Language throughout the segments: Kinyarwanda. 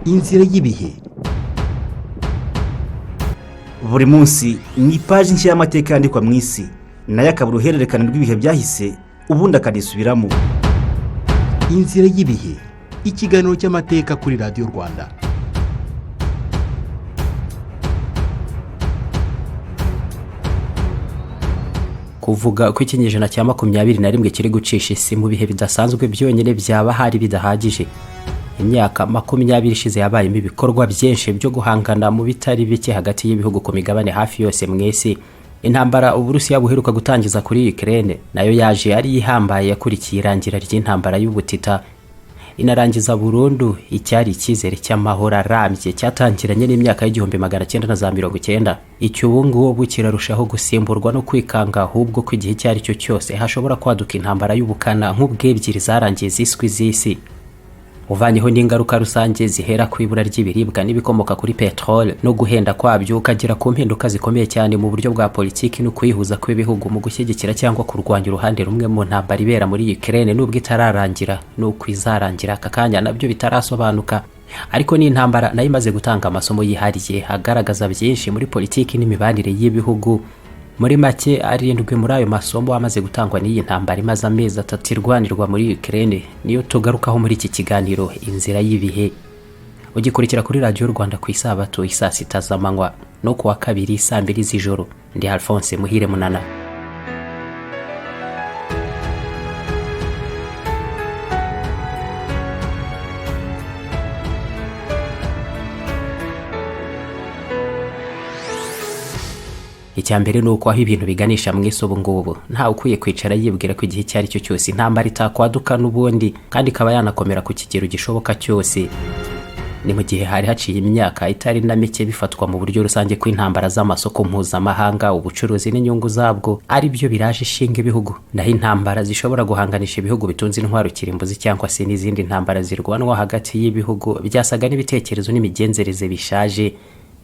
Inzira y'Ibihe. Buri munsi ni ipaji nshya y'amateka yandikwa mu isi, nayo akaba uruhererekane rw'ibihe byahise, ubundi akanisubiramo. Inzira y'Ibihe, ikiganiro cy'amateka kuri Radiyo Rwanda. Kuvuga ko ikinyejana cya 21 kiri gucisha isi mu bihe bidasanzwe byonyine byaba hari bidahagije. Imyaka 20 ishize yabayemo ibikorwa byinshi byo guhangana mu bitari bike hagati y'ibihugu ku migabane hafi yose mu isi. Intambara Uburusiya buheruka gutangiza kuri Ukraine nayo yaje ari ihambaye, yakurikiye irangira ry'intambara y'ubutita, inarangiza burundu icyari icyizere cy'amahoro arambye cyatangiranye n'imyaka y'1990. Icyo ubu ngubu kirarushaho gusimburwa no kwikanga ahubwo ko igihe icyo ari cyo cyose hashobora kwaduka intambara y'ubukana nk'ubw'ebyiri zarangiye ziswi z'isi, uvanyeho n'ingaruka rusange zihera ku ibura ry'ibiribwa n'ibikomoka kuri peteroli no guhenda kwabyo, ukagera ku mpinduka zikomeye cyane mu buryo bwa politiki no kwihuza kw'ibihugu mu gushyigikira cyangwa kurwanya uruhande rumwe mu ntambara ibera muri Ukraine, nubwo itararangira n'uko izarangira aka kanya nabyo bitarasobanuka. Ariko ni intambara nayo imaze gutanga amasomo yihariye agaragaza byinshi muri politiki n'imibanire y'ibihugu. Muri make, arindwi muri ayo masomo amaze gutangwa n'iyi ntambara imaze amezi 3 irwanirwa muri Ukraine niyo tugarukaho muri iki kiganiro Inzira y'Ibihe, ugikurikira kuri Radiyo Rwanda ku isabato isaa 6 z'amanywa no ku wa kabiri saa 2 z'ijoro. Ndi Alphonse Muhire Munana. Icya mbere ni uko aho ibintu biganisha mu isi ubu ngubu, ntawe ukwiye kwicara yibwira ko igihe icyo ari cyo cyose intambara itakwaduka n'ubundi, kandi ikaba yanakomera ku kigero gishoboka cyose. Ni mu gihe hari haciye imyaka itari na mike bifatwa mu buryo rusange ko intambara z'amasoko mpuzamahanga, ubucuruzi n'inyungu zabwo ari byo biraje ishinga ibihugu, naho intambara zishobora guhanganisha ibihugu bitunze intwaro kirimbuzi cyangwa se n'izindi ntambara zirwanwa hagati y'ibihugu byasaga n'ibitekerezo n'imigenzereze bishaje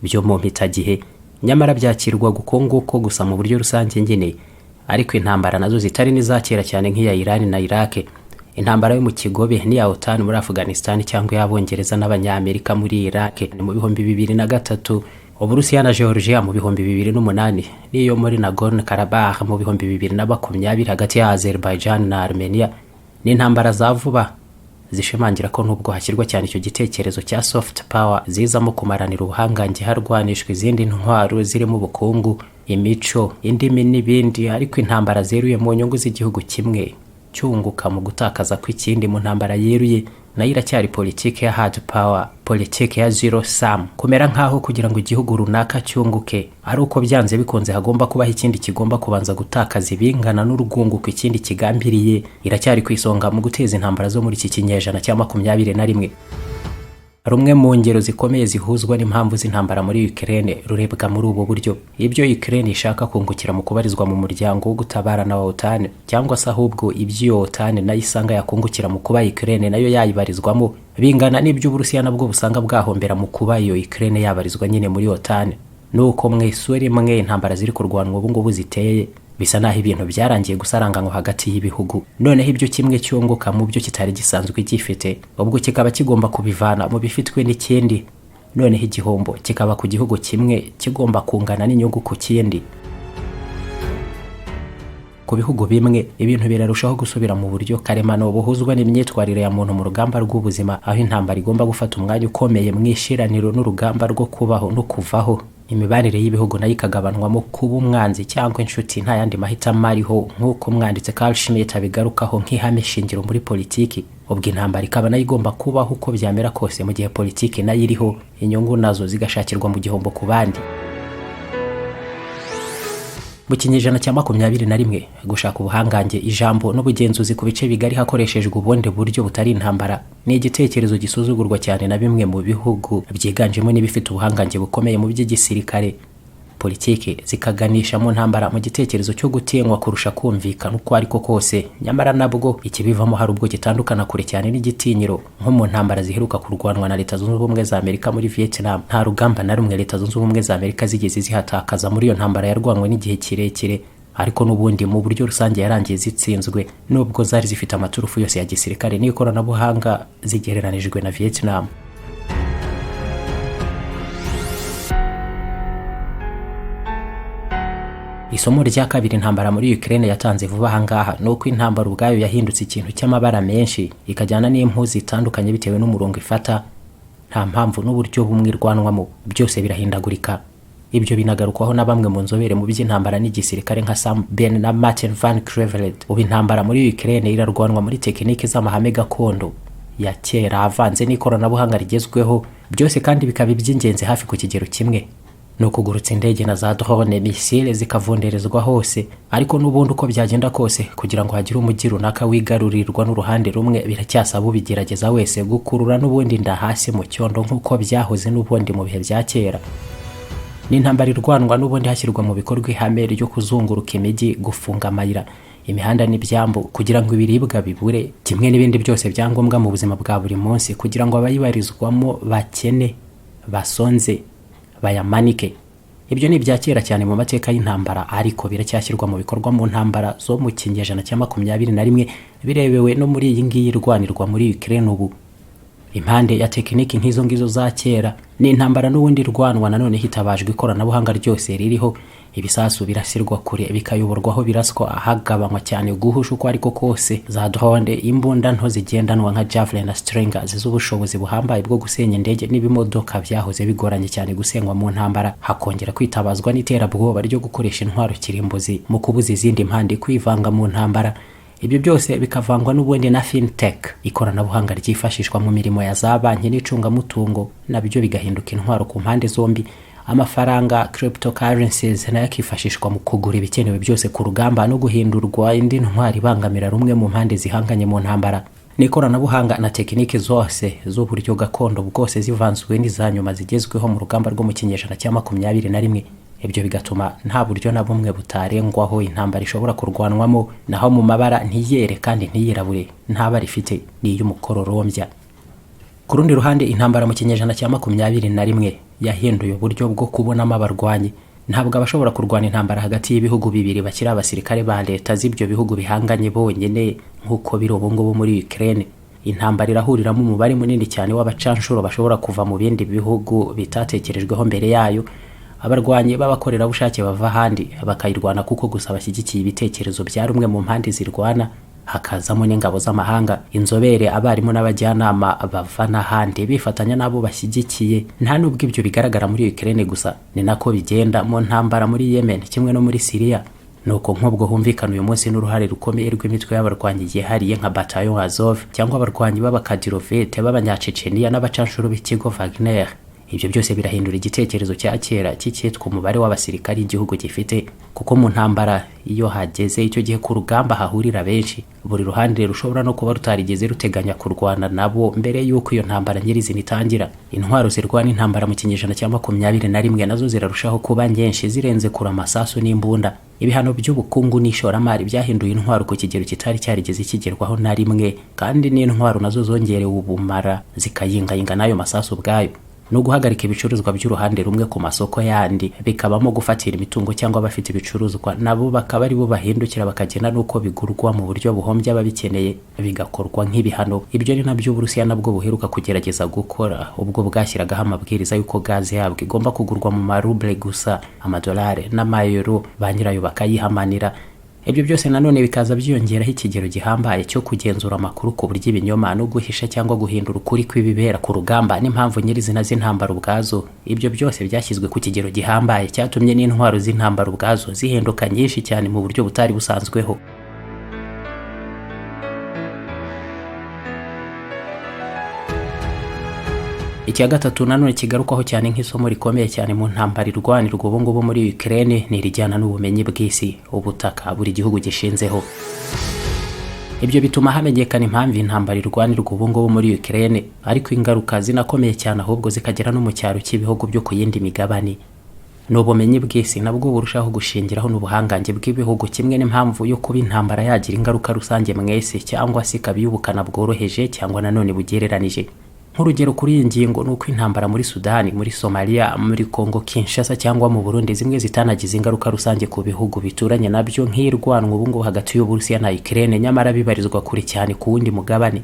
byo mu mpitagihe. Nyamara byakirwa uko nguko gusa mu buryo rusange nyine. Ariko intambara nazo zitari n'iza kera cyane nk'iya Iran na Iraq, intambara yo mu Kigobe n'iya OTAN muri Afghanistan, cyangwa iy'Abongereza n'Abanyamerika muri Iraq mu 2003, Uburusiya na Georgia mu 2008, n'iyo muri Nagorno Karabakh mu 2020 hagati ya Azerbaijan na Armenia, ni intambara za vuba zishimangira ko nubwo hashyirwa cyane icyo gitekerezo cya soft power zizamo kumaranira ubuhangange harwanishwa izindi ntwaro zirimo ubukungu, imico, indimi n'ibindi, ariko intambara zeruye mu nyungu z'igihugu kimwe cyunguka mu gutakaza kw'ikindi mu ntambara yeruye, nayo iracyari politiki ya hard power, politiki ya zero sum, kumera nk'aho kugira ngo igihugu runaka cyunguke ari uko byanze bikunze hagomba kubaho ikindi kigomba kubanza gutakaza ibingana n'urwunguko ikindi kigambiriye, iracyari ku isonga mu guteza intambara zo muri iki kinyejana cya 21. Rumwe mu ngero zikomeye zihuzwa n'impamvu z'intambara muri Ukraine rurebwa muri ubu buryo: ibyo Ukraine ishaka kungukira mu kubarizwa mu muryango wo gutabarana wa OTAN, cyangwa se ahubwo ibyo iyo OTAN nayo isanga yakungukira mu kuba Ukraine nayo yayibarizwamo, bingana n'ibyo Uburusiya nabwo busanga bwahombera mu kuba iyo Ukraine yabarizwa nyine muri OTAN. Nuko mu isura imwe intambara ziri kurwanwa ubu ngubu ziteye, bisa naho ibintu byarangiye gusaranganywa hagati y'ibihugu. Noneho ibyo kimwe cyunguka mu byo kitari gisanzwe gifite, ubwo kikaba kigomba kubivana mu bifitwe n'ikindi. Noneho igihombo kikaba ku gihugu kimwe kigomba kungana n'inyungu ku kindi. Ku bihugu bimwe, ibintu birarushaho gusubira mu buryo karemano buhuzwa n'imyitwarire ya muntu mu rugamba rw'ubuzima, aho intambara igomba gufata umwanya ukomeye mu ishiraniro n'urugamba rwo kubaho no kuvaho. Imibanire y'ibihugu nayo ikagabanwamo kuba umwanzi cyangwa inshuti, nta yandi mahitamo ariho, nk'uko umwanditsi Carl Schmitt abigarukaho nk'ihame shingiro muri politiki. Ubwo intambara ikaba nayo igomba kubaho uko byamera kose mu gihe politiki nayo iriho, inyungu nazo zigashakirwa mu gihombo ku bandi. Mu kinyejana cya 21, gushaka ubuhangange, ijambo n'ubugenzuzi ku bice bigari hakoreshejwe ubundi buryo butari intambara ni igitekerezo gisuzugurwa cyane na bimwe mu bihugu byiganjemo n'ibifite ubuhangange bukomeye mu by'igisirikare. Politiki zikaganisha mu ntambara mu gitekerezo cyo gutinywa kurusha kumvikana uko ariko kose. Nyamara nabwo ikibivamo hari ubwo gitandukana kure cyane n'igitinyiro, nko mu ntambara ziheruka kurwanwa na Leta Zunze Ubumwe za Amerika muri Vietnam. Nta rugamba na rumwe Leta Zunze Ubumwe za Amerika zigeze zihatakaza muri iyo ntambara yarwanywe n'igihe kirekire, ariko n'ubundi mu buryo rusange yarangiye zitsinzwe, nubwo zari zifite amaturufu yose ya gisirikare n'ikoranabuhanga zigereranijwe na Vietnam. Isomo rya kabiri intambara muri Ukraine yatanze vuba aha ngaha ni uko intambara ubwayo yahindutse ikintu cy'amabara menshi, ikajyana n'impu zitandukanye bitewe n'umurongo ifata. Nta mpamvu n'uburyo bumwe irwanwamo, byose birahindagurika. Ibyo binagarukwaho na bamwe mu nzobere mu by'intambara n'igisirikare nka Sam Ben na Martin van Creveld. Ubu intambara muri Ukraine irarwanwa muri tekinike z'amahame gakondo ya kera avanze n'ikoranabuhanga rigezweho, byose kandi bikaba iby'ingenzi hafi ku kigero kimwe. Ni ukugurutsa indege na za drone, misile zikavunderezwa hose, ariko n'ubundi uko byagenda kose kugira ngo hagire umujyi runaka wigarurirwa n'uruhande rumwe, biracyasaba ubigerageza wese gukurura n'ubundi inda hasi mu cyondo nk'uko byahoze n'ubundi mu bihe bya kera. Ni intambara irwanwa n'ubundi hashyirwa mu bikorwa ihame ryo kuzunguruka imijyi, gufunga amayira, imihanda n'ibyambu kugira ngo ibiribwa bibure, kimwe n'ibindi byose byangombwa mu buzima bwa buri munsi, kugira ngo abayibarizwamo bakene, basonze, bayamanike. Ibyo ni ibya kera cyane mu mateka y'intambara, ariko biracyashyirwa mu bikorwa mu ntambara zo mu kinyejana cya 21, birebewe no muri iyi ngiyi irwanirwa muri Ukraine ubu. Impande ya tekiniki nk'izo ngizo za kera, ni intambara n'ubundi irwanwa nanone hitabajwe ikoranabuhanga ryose ririho. Ibisasu birasirwa kure, bikayoborwaho biraswa ahagabanywa cyane guhusha uko ariko kose, za drone, imbunda nto zigendanwa nka Javelin na Stingers z'ubushobozi buhambaye bwo gusenya indege n'ibimodoka byahoze bigoranye cyane gusenywa mu ntambara. Hakongera kwitabazwa n'iterabwoba ryo gukoresha intwaro kirimbuzi mu kubuza izindi mpande kwivanga mu ntambara. Ibyo byose bikavangwa n'ubundi na fintech, ikoranabuhanga ryifashishwa mu mirimo ya za banki n'icungamutungo, nabyo bigahinduka intwaro ku mpande zombi. Amafaranga cryptocurrencies nayo akifashishwa mu kugura ibikenewe byose ku rugamba no guhindurwa indi ntwaro ibangamira rumwe mu mpande zihanganye mu ntambara. N'ikoranabuhanga na tekiniki zose z'uburyo gakondo bwose zivanzwe n'iza nyuma zigezweho mu rugamba rwo mu kinyejana cya 21. Ibyo bigatuma nta buryo na bumwe butarengwaho intambara ishobora kurwanwamo, naho mu mabara ntiyere kandi ntiyirabure, nta bara ifite, ni iy'umukororombya. Ku rundi ruhande, intambara mu kinyejana cya 21 yahinduye uburyo bwo kubonamo abarwanyi. Ntabwo abashobora kurwana intambara hagati y'ibihugu bibiri bakiri abasirikare ba leta z'ibyo bihugu bihanganye bonyine nk'uko biri ubu ngubu muri Ukraine. Intambara irahuriramo umubare munini cyane w'abacanshuro bashobora kuva mu bindi bihugu bitatekerejweho mbere yayo, abarwanyi b'abakorerabushake bava ahandi bakayirwana kuko gusa bashyigikiye ibitekerezo bya rumwe mu mpande zirwana, hakazamo n'ingabo z'amahanga, inzobere, abarimu n'abajyanama bava n'ahandi bifatanya n'abo bashyigikiye. Nta nubwo ibyo bigaragara muri Ukraine gusa, ni nako bigenda mu ntambara muri Yemen kimwe no muri Syria. Nuko nk'ubwo humvikana uyu munsi n'uruhare rukomeye rw'imitwe y'abarwanyi yihariye nka Bataillon Azov cyangwa abarwanyi b'abakadirovete b'abanyaceceniya n'abacanshuro b'ikigo Wagner. Ibyo byose birahindura igitekerezo cya kera cy'icyitwa umubare w'abasirikari igihugu gifite, kuko mu ntambara iyo hageze icyo gihe ku rugamba hahurira benshi, buri ruhande rushobora no kuba rutarigeze ruteganya kurwana nabo mbere y'uko iyo ntambara nyirizina itangira. Intwaro zirwana intambara mu kinyejana cya 21 nazo zirarushaho kuba nyinshi, zirenze kure amasasu n'imbunda. Ibihano by'ubukungu n'ishoramari byahinduye intwaro ku kigero kitari cyarigeze kigerwaho na rimwe, kandi n'intwaro nazo zongerewe ubumara zikayingayinga n'ayo masasu ubwayo. No guhagarika ibicuruzwa by'uruhande rumwe ku masoko yandi, bikabamo gufatira imitungo cyangwa abafite ibicuruzwa nabo bakaba aribo bahindukira bakagena n'uko bigurwa mu buryo buhombya ababikeneye, bigakorwa nk'ibihano. Ibyo ni nabyo Uburusiya nabwo buheruka kugerageza gukora ubwo bwashyiragaho amabwiriza y'uko gaze yabwo igomba kugurwa mu maruble gusa, amadolari n'amayero, ba nyirayo bakayihamanira. Ibyo byose nanone bikaza byiyongeraho ikigero gihambaye cyo kugenzura amakuru ku buryo ibinyoma no guhisha cyangwa guhindura ukuri kw'ibibera ku rugamba n'impamvu nyirizina z'intambara ubwazo. Ibyo byose byashyizwe ku kigero gihambaye cyatumye n'intwaro z'intambara ubwazo zihinduka nyinshi cyane mu buryo butari busanzweho. Icya gatatu nanone kigarukwaho cyane nk'isomo rikomeye cyane mu ntambara irwanirwa ubu ngubu muri Ukraine ni irijyana n'ubumenyi bw'isi, ubutaka buri gihugu gishinzeho. Ibyo bituma hamenyekana impamvu intambara irwanirwa ubu ngubu muri Ukraine, ariko ingaruka zinakomeye cyane ahubwo zikagera no mu cyaro cy'ibihugu byo ku yindi migabane. Ni ubumenyi bw'isi nabwo burushaho gushingiraho n'ubuhangange bw'ibihugu, kimwe n'impamvu yo kuba intambara yagira ingaruka rusange mwese, cyangwa se ikaba iy'ubukana bworoheje cyangwa nanone bugereranije. Nk'urugero kuri iyi ngingo ni uko intambara muri Sudani, muri Somalia, muri Congo Kinshasa cyangwa mu Burundi zimwe zitanagize ingaruka rusange ku bihugu bituranye nabyo nk'irwanwa ubu ngubu hagati y'Uburusiya na Ukraine, nyamara bibarizwa kure cyane ku wundi mugabane.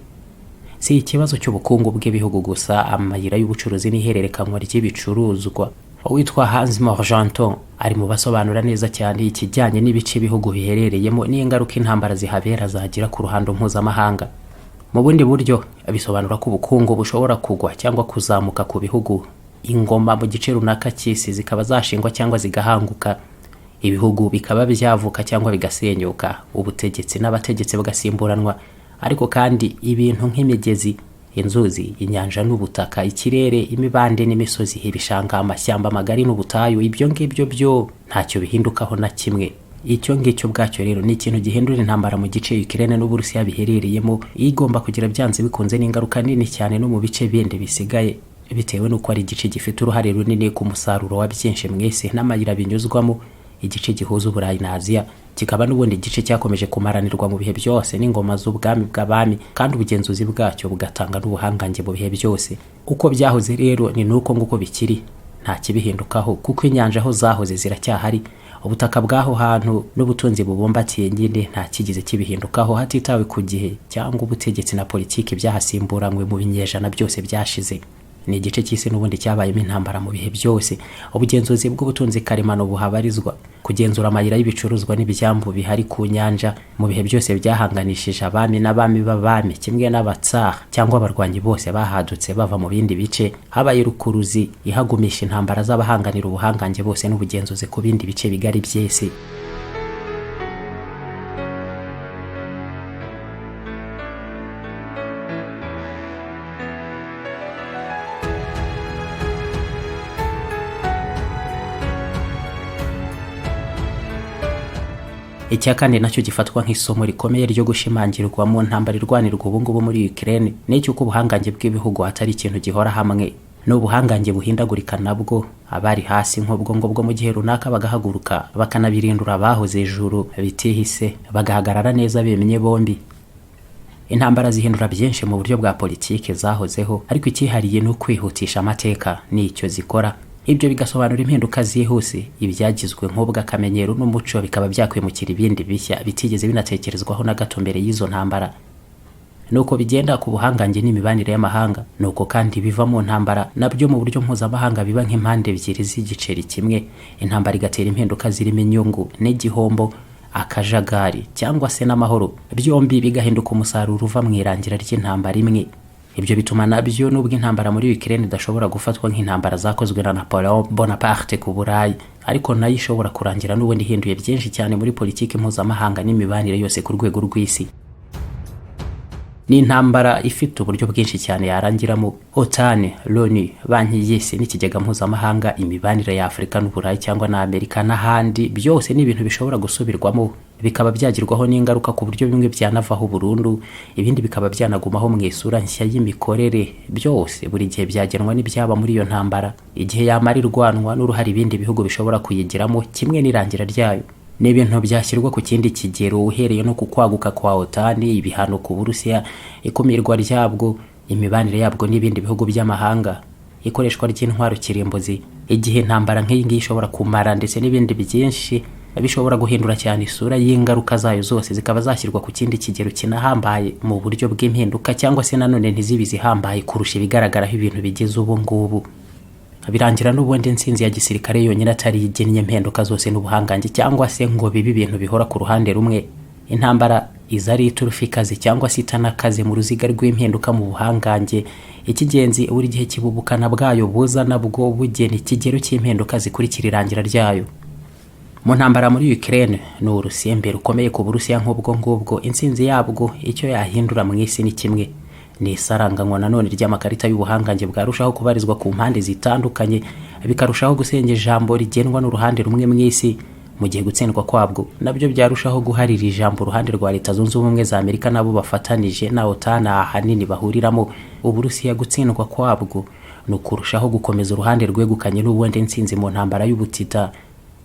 Si ikibazo cy'ubukungu bw'ibihugu gusa, amayira y'ubucuruzi n'ihererekanwa ry'ibicuruzwa. Uwitwa Hans Morgenton ari mu basobanura neza cyane ikijyanye n'ibice ibihugu biherereyemo n'ingaruka intambara zihabera zagira ku ruhando mpuzamahanga. Mu bundi buryo bisobanura ko ubukungu bushobora kugwa cyangwa kuzamuka ku bihugu, ingoma mu gice runaka cy'isi zikaba zashingwa cyangwa zigahanguka, ibihugu bikaba byavuka cyangwa bigasenyuka, ubutegetsi n'abategetsi bagasimburanwa. Ariko kandi ibintu nk'imigezi, inzuzi, inyanja n'ubutaka, ikirere, imibande n'imisozi, ibishanga, amashyamba magari n'ubutayu, ibyo ngibyo byo ntacyo bihindukaho na kimwe. Icyo ngicyo ubwacyo rero ni ikintu gihindura intambara mu gice Ukraine n'Uburusiya biherereyemo, igomba kugira byanze bikunze n'ingaruka nini cyane no mu bice bindi bisigaye, bitewe n'uko ari igice gifite uruhare runini ku musaruro wa byinshi mu isi n'amayira binyuzwamo, igice gihuza Uburayi na Aziya, kikaba n'ubundi igice cyakomeje kumaranirwa mu bihe byose n'ingoma z'ubwami bw'abami, kandi ubugenzuzi bwacyo bugatanga n'ubuhangange mu bihe byose. Uko byahoze rero ni nuko nguko bikiri, nta kibihindukaho, kuko inyanja aho zahoze ziracyahari, ubutaka bw'aho hantu n'ubutunzi bubumbatiye nyine nta kigize kibihindukaho, hatitawe ku gihe cyangwa ubutegetsi na politiki byahasimburanywe mu binyejana byose byashize. Ni igice cy'isi n'ubundi cyabayemo intambara mu bihe byose. Ubugenzuzi bw'ubutunzi karemano buhabarizwa, kugenzura amayira y'ibicuruzwa n'ibyambu bihari ku nyanja mu bihe byose byahanganishije abami n'abami b'abami kimwe n'abatsaha cyangwa abarwanyi bose bahadutse bava mu bindi bice. Habaye rukuruzi ihagumisha intambara z'abahanganira ubuhangange bose n'ubugenzuzi ku bindi bice bigari by'isi. Icya kane nacyo gifatwa nk'isomo rikomeye ryo gushimangirwa mu ntambara irwanirwa ubu ngubu muri Ukraine ni icy'uko ubuhangange bw'ibihugu atari ikintu gihora hamwe, ni ubuhangange buhindagurika nabwo. Abari hasi nk'ubwo ngubwo mu gihe runaka bagahaguruka bakanabirindura abahoze ejuru bitihise, bagahagarara neza bemye bombi. Intambara zihindura byinshi mu buryo bwa politiki zahozeho, ariko icyihariye ni ukwihutisha amateka n'icyo zikora. Ibyo bigasobanura impinduka zihuse, ibyagizwe nk'ubw'akamenyero n'umuco bikaba byakwimukira ibindi bishya bitigeze binatekerezwaho na gato mbere y'izo ntambara. Nuko bigenda ku buhangange n'imibanire y'amahanga. Nuko kandi biva mu ntambara nabyo mu buryo mpuzamahanga biba nk'impande ebyiri z'igiceri kimwe, intambara igatera impinduka zirimo inyungu n'igihombo, akajagari cyangwa se n'amahoro, byombi bigahinduka umusaruro uva mu irangira ry'intambara imwe. Ibyo bituma nabyo nubwo intambara muri Ukraine idashobora gufatwa nk'intambara zakozwe na Napoleon Bonaparte ku Burayi, ariko nayo ishobora kurangira n'ubundi ihinduye byinshi cyane muri politiki mpuzamahanga n'imibanire yose ku rwego rw'isi. Ni intambara ifite uburyo bwinshi cyane yarangiramo. OTAN, Loni, Banki y'Isi n'Ikigega Mpuzamahanga, imibanire ya Afurika n'Uburayi cyangwa na Amerika n'ahandi, byose ni ibintu bishobora gusubirwamo bikaba byagirwaho n'ingaruka ku buryo bimwe byanavaho burundu, ibindi bikaba byanagumaho mu isura nshya y'imikorere. Byose buri gihe byagenwa n'ibyaba muri iyo ntambara, igihe yamara irwanwa n'uruhare ibindi bihugu bishobora kuyigiramo kimwe n'irangira ryayo. Ni ibintu byashyirwa ku kindi kigero uhereye no ku kwaguka kwa OTAN, ibihano ku Burusiya, ikumirwa ryabwo, imibanire yabwo n'ibindi bihugu by'amahanga, ikoreshwa ry'intwaro kirimbuzi, igihe intambara nk'iyi ngiyi ishobora kumara, ndetse n'ibindi byinshi bishobora guhindura cyane isura y'ingaruka zayo zose zikaba zashyirwa ku kindi kigero kinahambaye mu buryo bw'impinduka, cyangwa se nanone ntizibe izihambaye kurusha ibigaragaraho ibintu bigeze ubu ngubu. Birangira n'ubundi intsinzi ya gisirikare yonyine atari igennye impinduka zose n'ubuhangange, cyangwa se ngo bibe ibintu bihora ku ruhande rumwe. Intambara iza ari iturufu ikaze cyangwa se itanakaze mu ruziga rw'impinduka mu buhangange. Icy'ingenzi buri gihe kibubukana bwayo buza nabwo bugena ikigero cy'impinduka zikurikira irangira ryayo. Mu ntambara muri Ukraine ni urusimbi rukomeye ku Burusiya nk'ubwo ngubwo. Intsinzi yabwo icyo yahindura mu isi ni kimwe, ni isaranganywa nanone ry'amakarita y'ubuhangange bwarushaho kubarizwa ku mpande zitandukanye, bikarushaho gusenga ijambo rigenwa n'uruhande rumwe mu isi, mu gihe gutsindwa kwabwo nabyo byarushaho guharira ijambo uruhande rwa Leta Zunze Ubumwe za Amerika nabo bafatanije na OTAN ahanini bahuriramo. Uburusiya gutsindwa kwabwo ni ukurushaho gukomeza uruhande rwegukanye n'ubundi intsinzi mu ntambara y'ubutita.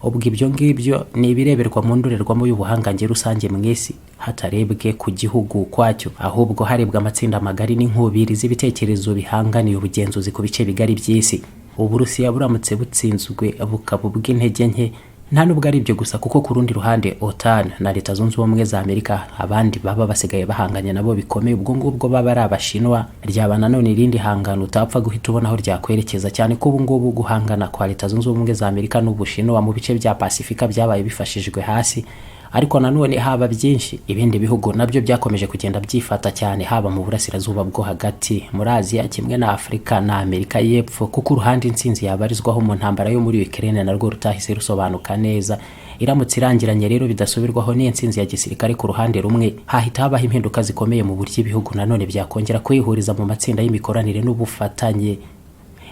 Ubwo ibyo ngibyo ni ibireberwa mu ndorerwamo y'ubuhangange rusange mu isi, hatarebwe ku gihugu kwacyo, ahubwo harebwa amatsinda magari n'inkubiri z'ibitekerezo bihanganiye ubugenzuzi ku bice bigari by'isi. Uburusiya buramutse butsinzwe bukaba ubw'intege nke, Nta nubwo ari ibyo gusa, kuko ku rundi ruhande OTAN na Leta Zunze Ubumwe za Amerika, abandi baba basigaye bahanganye nabo bikomeye ubwo ngubwo baba ari Abashinwa, ryaba nanone irindi hangano utapfa guhita ubona aho ryakwerekeza, cyane ko ubu ngubu guhangana kwa Leta Zunze Ubumwe za Amerika n'Ubushinwa mu bice bya Pasifika byabaye bifashijwe hasi. Ariko nanone haba byinshi ibindi bihugu nabyo byakomeje kugenda byifata cyane, haba mu burasirazuba bwo hagati, muri Aziya kimwe na Afurika na Amerika y'Epfo, kuko uruhande intsinzi yabarizwaho mu ntambara yo muri Ukraine narwo rutahise rusobanuka neza. Iramutse irangiranye rero bidasubirwaho n'intsinzi ya gisirikare ku ruhande rumwe, hahita habaho impinduka zikomeye mu buryo ibihugu nanone byakongera kwihuriza mu matsinda y'imikoranire n'ubufatanye.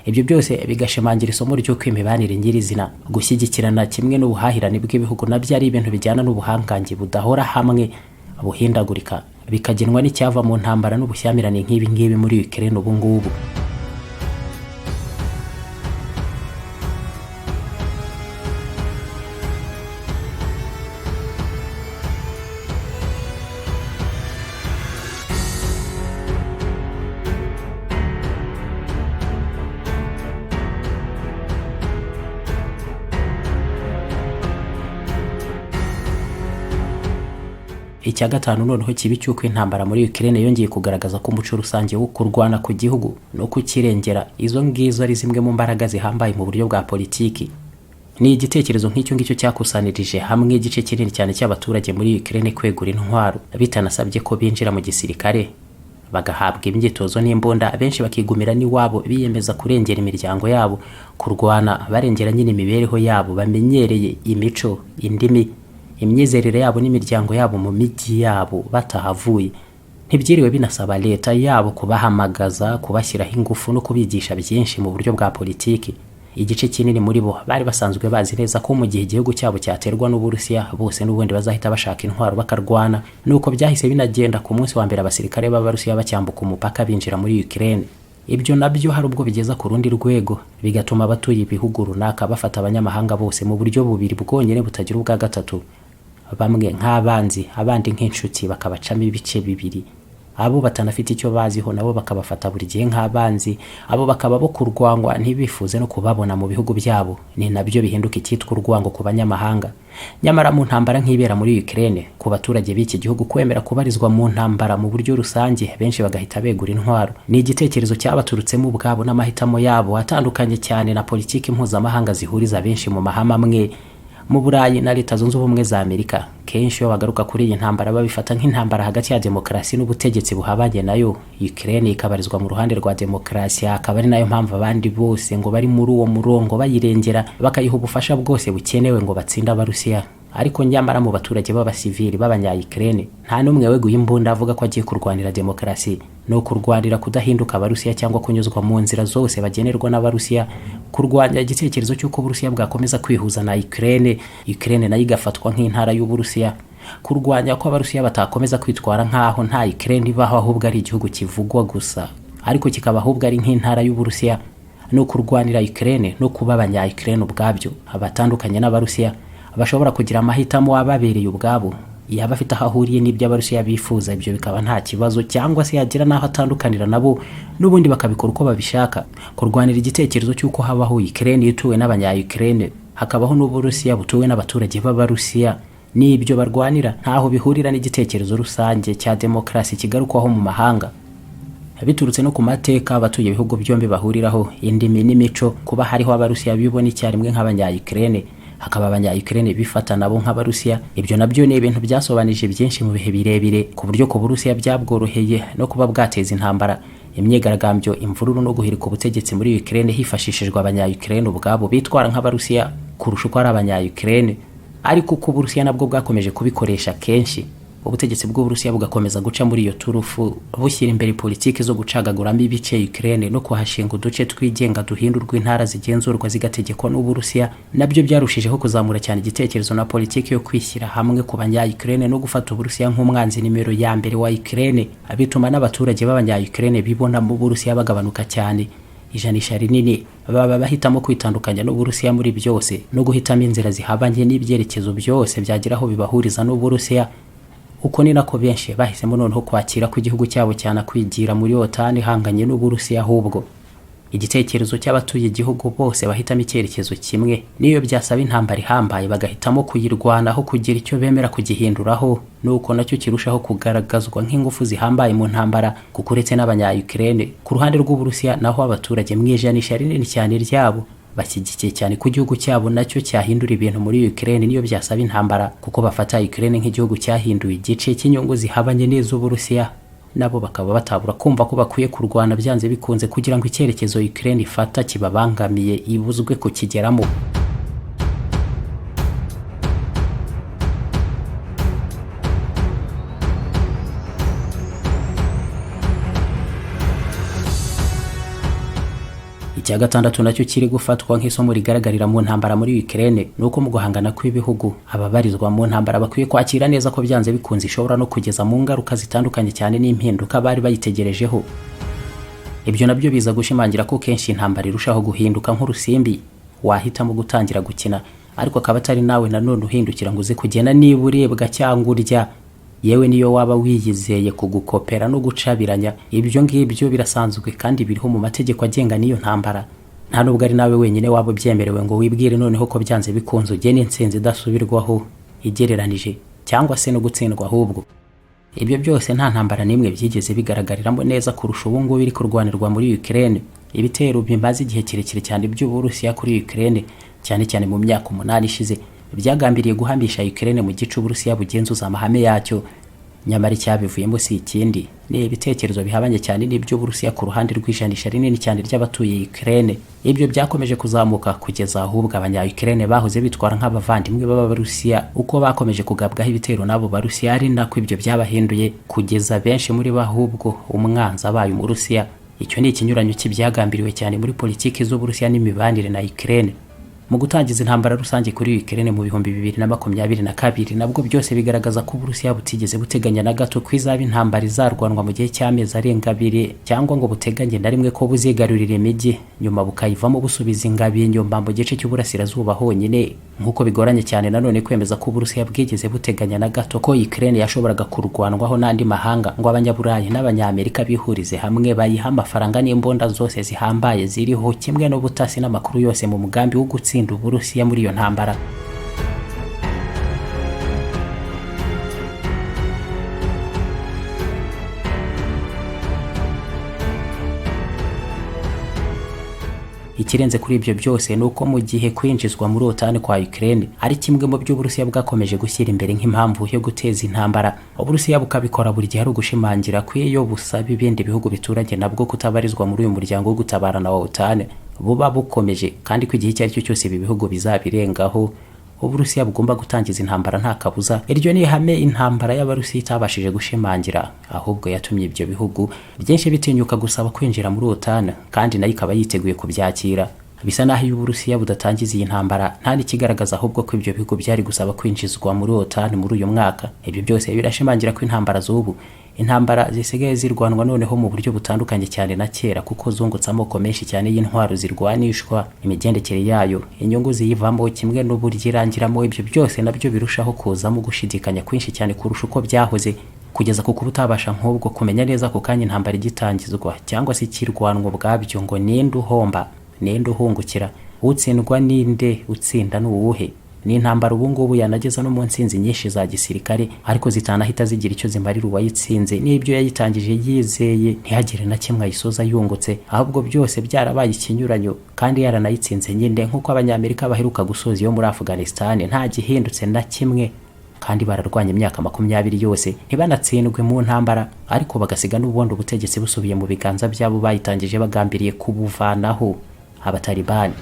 Ibyo byose bigashimangira isomo ry'uko imibanire nyirizina, gushyigikirana kimwe n'ubuhahirane bw'ibihugu nabyo ari ibintu bijyana n'ubuhangange budahora hamwe, buhindagurika, bikagenwa n'icyava mu ntambara n'ubushyamirane nk'ibi ngibi muri Ukraine ubu ngubu. Icya gatanu noneho kibi cy'uko intambara muri Ukraine yongeye kugaragaza ko umuco rusange wo kurwana ku gihugu no kukirengera, izo ngizo ari zimwe mu mbaraga zihambaye mu buryo bwa politiki. Ni igitekerezo nk'icyo ngicyo cyakusanirije hamwe igice kinini cyane cy'abaturage muri Ukraine kwegura intwaro bitanasabye ko binjira mu gisirikare, bagahabwa imyitozo n'imbunda, benshi bakigumira n'iwabo biyemeza kurengera imiryango yabo, kurwana barengera nyine imibereho yabo bamenyereye, imico, indimi, imyizerere yabo n'imiryango yabo mu mijyi yabo batahavuye. Ntibyiriwe binasaba leta yabo kubahamagaza, kubashyiraho ingufu no kubigisha byinshi mu buryo bwa politiki. Igice kinini muri bo bari basanzwe bazi neza ko mu gihe igihugu cyabo cyaterwa n'Uburusiya, bose n'ubundi bazahita bashaka intwaro bakarwana. Nuko byahise binagenda ku munsi wa mbere abasirikare b'Abarusiya bacyambuka umupaka binjira muri Ukraine. Ibyo nabyo hari ubwo bigeza ku rundi rwego, bigatuma abatuye ibihugu runaka bafata abanyamahanga bose mu buryo bubiri bwonyine butagira ubwa gatatu, bamwe nk'abanzi, abandi nk'inshuti, bakabacamo ibice bibiri. Abo batanafite icyo baziho nabo bakabafata buri gihe nk'abanzi, abo bakaba bo kurwangwa, ntibifuze no kubabona mu bihugu byabo. Ni nabyo bihinduka icyitwa urwango ku banyamahanga. Nyamara mu ntambara nk'ibera muri Ukraine, ku baturage b'iki gihugu kwemera kubarizwa mu ntambara mu buryo rusange, benshi bagahita begura intwaro, ni igitekerezo cyabaturutsemo ubwabo n'amahitamo yabo atandukanye cyane na politiki mpuzamahanga zihuriza benshi mu mahame amwe. Mu Burayi na Leta Zunze Ubumwe za Amerika, kenshi iyo bagaruka kuri iyi ntambara babifata nk'intambara hagati ya demokarasi n'ubutegetsi buhabanye nayo, Ukraine ikabarizwa mu ruhande rwa demokarasi, akaba ari nayo mpamvu abandi bose ngo bari muri uwo murongo bayirengera, bakayiha ubufasha bwose bukenewe ngo batsinde Abarusiya. Ariko nyamara mu baturage b'abasivili b'abanya-Ukraine nta n'umwe weguye imbunda avuga ko agiye kurwanira demokarasi. No kurwanira kudahinduka Abarusiya cyangwa kunyuzwa mu nzira zose bagenerwa n'Abarusiya, kurwanya igitekerezo cy'uko Uburusiya bwakomeza kwihuza na Ukraine, Ukraine nayo igafatwa nk'intara y'Uburusiya, kurwanya ko Abarusiya batakomeza kwitwara nk'aho nta Ukraine ibaho ahubwo ari igihugu kivugwa gusa, ariko kikaba ahubwo ari nk'intara y'Uburusiya, no kurwanira Ukraine no kuba abanya-Ukraine ubwabyo abatandukanye n'Abarusiya, bashobora kugira amahitamo ababereye ubwabo, yaba afite aho ahuriye n'ibyo Abarusiya bifuza, ibyo bikaba nta kibazo, cyangwa se yagira n'aho atandukanira nabo, n'ubundi bakabikora uko babishaka. Kurwanira igitekerezo cy'uko habaho Ukraine ituwe n'abanya-Ukraine, hakabaho n'Uburusiya butuwe n'abaturage b'Abarusiya, n'ibyo barwanira ntaho bihurira n'igitekerezo rusange cya demokarasi kigarukwaho mu mahanga. Biturutse no ku mateka abatuye ibihugu byombi bahuriraho, indimi n'imico, kuba hariho Abarusiya bibona icyarimwe nk'abanya-Ukraine, hakaba abanya-Ukraine bifata nabo nk'Abarusiya, ibyo nabyo ni ibintu byasobanije byinshi mu bihe birebire, ku buryo ku Burusiya byabworoheye no kuba bwateza intambara, imyigaragambyo, imvururu no guhirika ubutegetsi muri Ukraine hifashishijwe abanya-Ukraine ubwabo bitwara nk'Abarusiya kurusha uko ari abanya-Ukraine. Ariko uko Uburusiya nabwo bwakomeje kubikoresha kenshi, ubutegetsi bw'Uburusiya bugakomeza guca muri iyo turufu, bushyira imbere politiki zo gucagaguramo ibice Ukraine no kuhashinga uduce twigenga duhindurwa intara zigenzurwa zigategekwa n'Uburusiya, nabyo byarushijeho kuzamura cyane igitekerezo na politiki yo kwishyira hamwe ku banya-Ukraine no gufata Uburusiya nk'umwanzi nimero ya mbere wa Ukraine, bituma n'abaturage b'abanya-Ukraine bibona mu Burusiya bagabanuka cyane. Ijanisha rinini baba bahitamo kwitandukanya n'Uburusiya muri byose no guhitamo inzira zihabanye n'ibyerekezo byose byagira aho bibahuriza n'Uburusiya. Uko ni nako benshi bahisemo noneho kwakira ko igihugu cyabo cyane kwigira muri OTAN ihanganye n'Uburusiya ahubwo. Igitekerezo cy'abatuye igihugu bose bahitamo icyerekezo kimwe, n'iyo byasaba intambara ihambaye bagahitamo kuyirwanaho kugira icyo bemera kugihinduraho, nuko nacyo kirushaho kugaragazwa nk'ingufu zihambaye mu ntambara, kuko uretse n'abanya-Ukraine ku ruhande rw'Uburusiya naho abaturage mu ijanisha rinini cyane ryabo bashyigikiye cyane ko igihugu cyabo nacyo cyahindura ibintu muri Ukraine niyo byasaba intambara, kuko bafata Ukraine nk'igihugu cyahinduye igice cy'inyungu zihabanye n'iz'Uburusiya, nabo bakaba batabura kumva ko bakwiye kurwana byanze bikunze kugira ngo icyerekezo Ukraine ifata kibabangamiye ibuzwe kukigeramo. Icya gatandatu nacyo kiri gufatwa nk'isomo rigaragarira mu ntambara muri Ukraine ni uko mu guhangana kw'ibihugu ababarizwa mu ntambara bakwiye kwakira neza ko byanze bikunze ishobora no kugeza mu ngaruka zitandukanye cyane n'impinduka bari bayitegerejeho. Ibyo nabyo biza gushimangira ko kenshi intambara irushaho guhinduka nk'urusimbi wahitamo gutangira gukina, ariko akaba atari nawe nanone uhindukira ngo uze kugena niba urebwa cyangwa urya. Yewe niyo waba wiyizeye kugukopera no gucabiranya, ibyo ngibyo birasanzwe kandi biriho mu mategeko agenga n'iyo ntambara. Nta nubwo ari nawe wenyine waba ubyemerewe ngo wibwire noneho ko byanze bikunze ugena intsinzi idasubirwaho igereranije cyangwa se no gutsindwa ahubwo. Ibyo byose nta ntambara n'imwe byigeze bigaragariramo neza kurusha ubu ngubu iri kurwanirwa muri Ukraine. Ibitero bimaze igihe kirekire cyane by'Uburusiya kuri Ukraine, cyane cyane mu myaka 8 ishize, byagambiriye guhamisha Ukraine mu gice Uburusiya bugenzuza amahame yacyo. Nyamara icyabivuyemo si ikindi, ni ibitekerezo bihabanye cyane n'iby'Uburusiya ku ruhande rw'ijanisha rinini cyane ry'abatuye Ukraine. Ibyo byakomeje kuzamuka kugeza ahubwo abanya-Ukraine bahoze bitwara nk'abavandimwe b'Abarusiya, uko bakomeje kugabwaho ibitero n'abo Barusiya ari nako ibyo byabahinduye, kugeza benshi muri bo ahubwo umwanzi abaye Umurusiya. Icyo ni ikinyuranyo cy'ibyagambiriwe cyane muri politiki z'Uburusiya n'imibanire na Ukraine. Mu gutangiza intambara rusange kuri Ukraine mu 2022 nabwo byose bigaragaza ko Uburusiya butigeze buteganya na gato ko izaba intambara izarwanwa mu gihe cy'amezi arenga 2, cyangwa ngo buteganye na rimwe ko buzigarurira imijyi nyuma bukayivamo busubiza ingabo inyuma mu gice cy'uburasirazuba honyine, nk'uko bigoranye cyane nanone kwemeza ko Uburusiya bwigeze buteganya na gato ko Ukraine yashoboraga kurwanwaho n'andi mahanga ngo Abanyaburayi n'Abanyamerika bihurize hamwe bayiha amafaranga n'imbunda zose zihambaye ziriho, kimwe n'ubutasi n'amakuru yose mu mugambi wo gutsinda Uburusiya muri iyo ntambara. Ikirenze kuri ibyo byose ni uko mu gihe kwinjizwa muri OTAN kwa Ukraine ari kimwe mu byo Uburusiya bwakomeje gushyira imbere nk'impamvu yo guteza intambara, Uburusiya bukabikora buri gihe ari ugushimangira ko iyo busaba ibindi bihugu bituranye nabwo kutabarizwa muri uyu muryango wo gutabarana wa OTAN buba bukomeje, kandi ko igihe icyo ari cyo cyose ibi bihugu bizabirengaho Uburusiya bugomba gutangiza intambara nta kabuza. Iryo ni ihame intambara y'Abarusiya itabashije gushimangira, ahubwo yatumye ibyo bihugu byinshi bitinyuka gusaba kwinjira muri OTAN, kandi nayo ikaba yiteguye kubyakira. Bisa naho iyo Uburusiya budatangiza iyi ntambara nta n'ikigaragaza ahubwo ko ibyo bihugu byari gusaba kwinjizwa muri OTAN muri uyu mwaka. Ibyo byose birashimangira ko intambara z'ubu, intambara zisigaye zirwanwa noneho mu buryo butandukanye cyane na kera, kuko zungutse amoko menshi cyane y'intwaro zirwanishwa, imigendekere yayo, inyungu ziyivamo, kimwe n'uburyo irangiramo. Ibyo byose nabyo birushaho kuzamo gushidikanya kwinshi cyane kurusha uko byahoze, kugeza ku kuba utabasha nk'ubwo kumenya neza ako kanya intambara igitangizwa cyangwa se ikirwanwa ubwabyo ngo ninde uhomba, ninde uhungukira, utsindwa ninde, utsinda ni uwuhe. Ni intambara ubu ngubu yanageza no mu nsinzi nyinshi za gisirikare, ariko zitanahita zigira icyo zimarira uwayitsinze n'ibyo yayitangije yizeye, ntihagire na kimwe ayisoza yungutse, ahubwo byose byarabaye ikinyuranyo kandi yaranayitsinze nyine, nk'uko Abanyamerika baheruka gusoza iyo muri Afghanistan nta gihindutse na kimwe, kandi bararwanya imyaka 20 yose ntibanatsindwe mu ntambara, ariko bagasiga n'ubundi ubutegetsi busubiye mu biganza byabo bayitangije bagambiriye kubuvanaho, Abatalibani.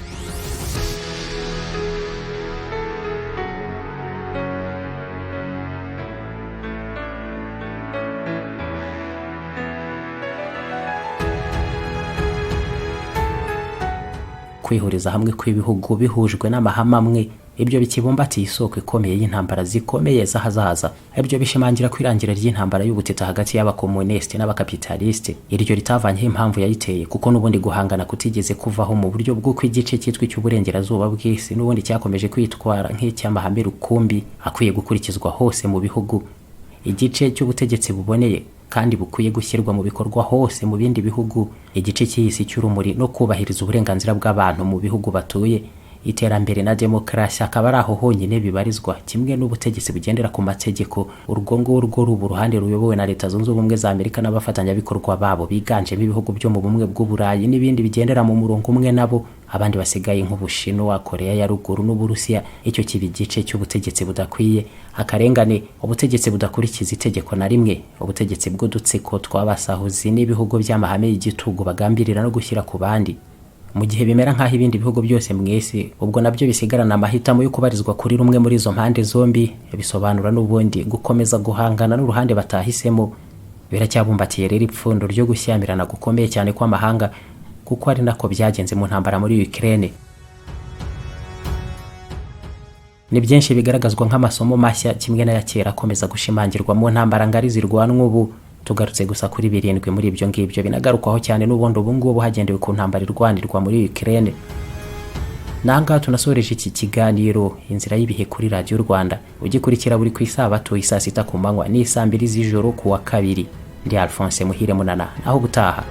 Kwihuriza hamwe kw'ibihugu bihujwe n'amahame amwe, ibyo bikibumbatiye isoko ikomeye y'intambara zikomeye z'ahazaza. Ibyo bishimangira ko irangira ry'intambara y'ubutita hagati y'abakomunisiti n'abakapitalisite iryo ritavanyeho impamvu yayiteye, kuko n'ubundi guhangana kutigeze kuvaho mu buryo bw'uko igice cyitwa icy'uburengerazuba bw'isi n'ubundi cyakomeje kwitwara nk'icy'amahame rukumbi akwiye gukurikizwa hose mu bihugu. Igice cy'ubutegetsi buboneye Kandi bukwiye gushyirwa mu bikorwa hose mu bindi bihugu. Igice cy'isi cy'urumuri no kubahiriza uburenganzira bw'abantu mu bihugu batuye, iterambere na demokarasi akaba ari aho honyine bibarizwa, kimwe n'ubutegetsi bugendera ku mategeko. Urwo ngurwo ruba uruhande ruyobowe na Leta Zunze Ubumwe za Amerika n'abafatanyabikorwa babo biganjemo ibihugu byo mu Bumwe bw'Uburayi n'ibindi bigendera mu murongo umwe nabo. Abandi basigaye nk'Ubushinwa, Korea ya Ruguru n'Uburusiya, icyo kiba igice cy'ubutegetsi budakwiye, akarengane, ubutegetsi budakurikiza itegeko na rimwe, ubutegetsi bw'udutsiko tw'abasahuzi n'ibihugu by'amahame y'igitugu bagambirira no gushyira ku bandi. Mu gihe bimera nk'aho ibindi bihugu byose mu isi ubwo nabyo bisigarana amahitamo yo kubarizwa kuri rumwe muri izo mpande zombi, bisobanura n'ubundi gukomeza guhangana n'uruhande batahisemo. Biracyabumbatiye rero ipfundo ryo gushyamirana gukomeye cyane kw'amahanga, kuko ari nako byagenze mu ntambara muri Ukraine. Ni byinshi bigaragazwa nk'amasomo mashya kimwe n'aya kera akomeza gushimangirwa mu ntambara ngari zirwanwa ubu. Tugarutse gusa kuri 7 muri ibyo ngibyo binagarukwaho cyane n'ubundi ubu ngubu hagendewe ku ntambara irwanirwa muri Ukraine. Nangaha tunasoreje iki kiganiro Inzira y'Ibihe kuri Radiyo Rwanda, ugikurikira buri ku isabato isaa 6 ku manywa n'isaa 2 z'ijoro ku wa kabiri. Ndi Alphonse Muhire Munana, naho ubutaha.